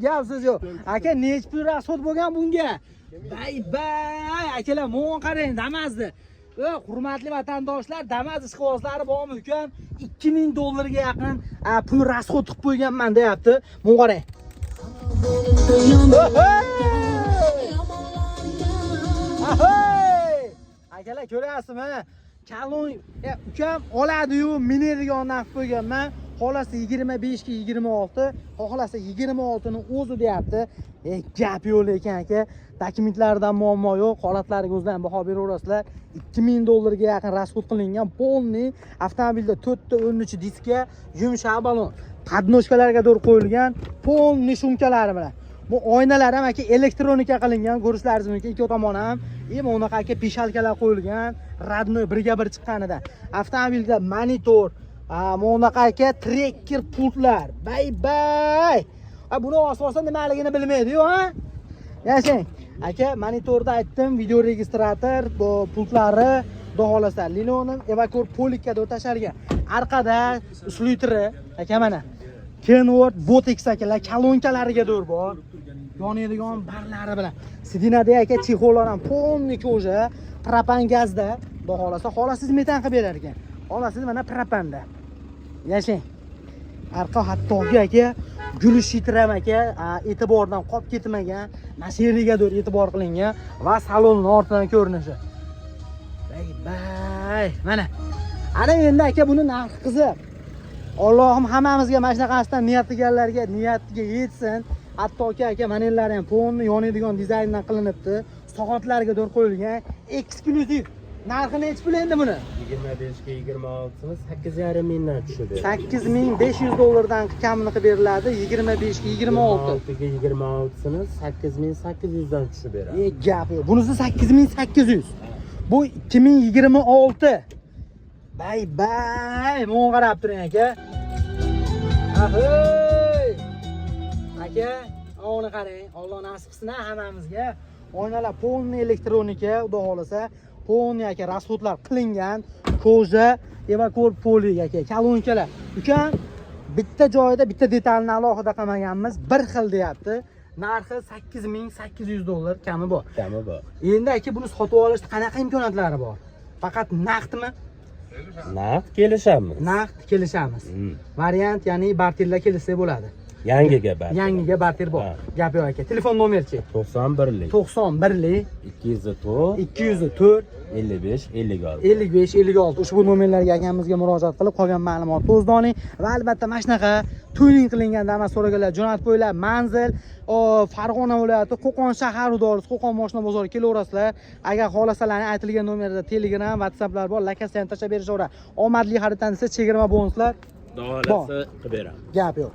Gap so'z yo'q. Aka, nechi pul расход bo'lgan bunga? Bay bay, akalar, mo'g'on qarang, Damazni. Hurmatli vatandoshlar, Damaz ishqibozlari bormi ukam? 2000 dollarga yaqin pul расход qilib qo'yganman deyapti. Mo'g'on qarang. Ohoy! Ahoy! Akalar, ko'ryapsizmi? Kalon ukam oladi-yu, minadigan narx qo'yganman. Xohlasa 25 ga 26, xohlasa 26 ni o'zi deyapti. Gap yo'q lekin aka, dokumentlardan muammo yo'q, holatlariga o'zlari ham baho beraverasizlar. 2000 dollarga yaqin расход qilingan полный avtomobilda 4 ta 13 diska, yumshoq balon, подножка larga to'g'ri qo'yilgan, полный shumkalari bilan. Bu oynalar ham aka elektronika qilingan, ko'rishlaringiz mumkin, ikki tomoni ham. И unaqa aka пищалка lar qo'yilgan, родной birga bir chiqqanida. Avtomobilda monitor, unaqa aka trekker pultlar. Bay bay. Buni osib olsa nimaligini bilmaydi-yu, ha? Yashang. Aka, monitorda aytdim, video registrator, bu pultlari, xudo xohlasa, linoleum evakor polikka tashalgan. Orqada slyuteri, aka mana. Kenworth Botex akalar, kolonkalariga do'r bor. Yonadigan barlari bilan. Сиденье da aka чехол lar ham полный кожа, propan gazda, xudo xohlasa, xohlasangiz metan qilib berar ekan. Xohlasangiz mana propanda. Yashang. Arqa hattoki aka gulish ham aka e'tibordan qolib ketmagan, mashinagadir e'tibor qilingan va salonni ortidan ko'rinishi. Bay bay, mana. Ana endi aka buni narxi qiziq. Allohim hammamizga mana shunaqasidan niyat qilganlarga niyatiga yetsin. Hattoki aka manellari ham полный yonadigan dizayndan qilinibdi. Soatlarga to'g'ri qo'yilgan, eksklyuziv. Narxi nechi pul endi buni? 25 ga 26 ni 8,5 mingdan tushib beradi. 8500 dollardan kamini qilib beriladi. 25 ga 26. 26 ga 26 ni 8800 dan tushib beradi. Gap yo'q. Bunisi 8800. Bu 2026. Bay bay, bunga qarab turing aka. Ahoy! Aka, uni qarang. Alloh nasib qilsin hammamizga. Oynalar полный elektronika, xudo xohlasa, полный aka расход lar qilingan. Кожа, evakor poli aka, kolonkalar. Ukam bitta joyida bitta detalni alohida qilmaganmiz, bir xil deyapti. Narxi 8800 dollar kami bor. Kami bor. Endi aka buni sotib olishda qanaqa imkoniyatlari bor? Faqat naqdmi? Naqd kelishamiz. Naqd kelishamiz. Variant, ya'ni barterlar kelishsak bo'ladi. Yangiga barter. Yangiga barter bor. Ha. Gap yo'q aka. Telefon nomerchi? 91lik 91lik 204 204 55 56. 55 56. Ushbu nomerlarga akamizga murojaat qilib, qolgan ma'lumotni o'zida oling va albatta mana shunaqa tuning qilingan Damas so'raganlar jo'natib qo'yinglar. Manzil Farg'ona viloyati, Qo'qon shahar hududi, Qo'qon moshina bozoriga kelaverasizlar. Agar xohlasalar, aytilgan nomerda Telegram, WhatsApplar bor, lokatsiyani tashlab berishaveradi. Omadli xariddan desa chegirma, bonuslar Xudo xohlasa qilib beramiz. Gap yo'q.